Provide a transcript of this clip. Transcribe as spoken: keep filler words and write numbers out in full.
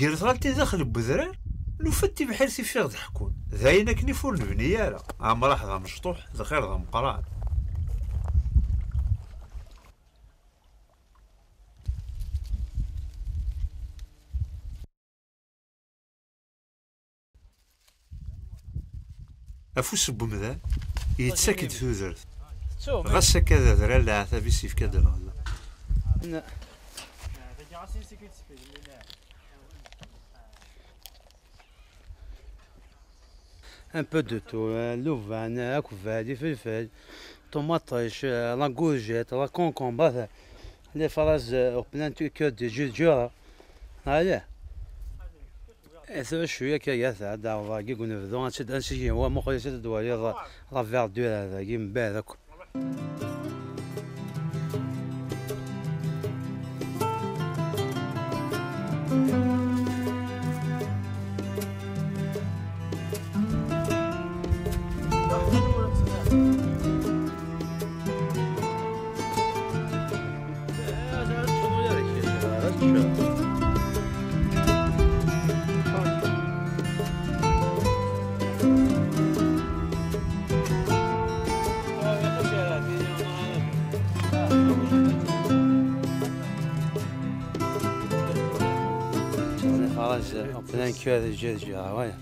Gar tɣaltin daxel n wedrar, nufa-d tibḥirt iffiɣ d-ḥekkun. D ayen akken if ur nebni ara. Amraḥ d amecṭuḥ, d lxir d ameqqran. Afus n wemdan yettak-d tudert. Ɣas akka d adrar, leɛtab-is yefka-d lɣella. Un peu de tout, euh, luvan, akbal, ifelfel, ṭumaṭic, euh, la courgette, la concombre, les fraises, euh, au plein cœur de Juju. Allez. Eh, tura cwiya akka, ya ta, ad d-aɣeḍ dagi deg unebdu, ad tt-id-, ad tt-id-, wa muqel-itt ad d-twaliḍ la verdure dagi, mebɛid akk. Xalaṣ, plein cœur de Jésus, ah ouais.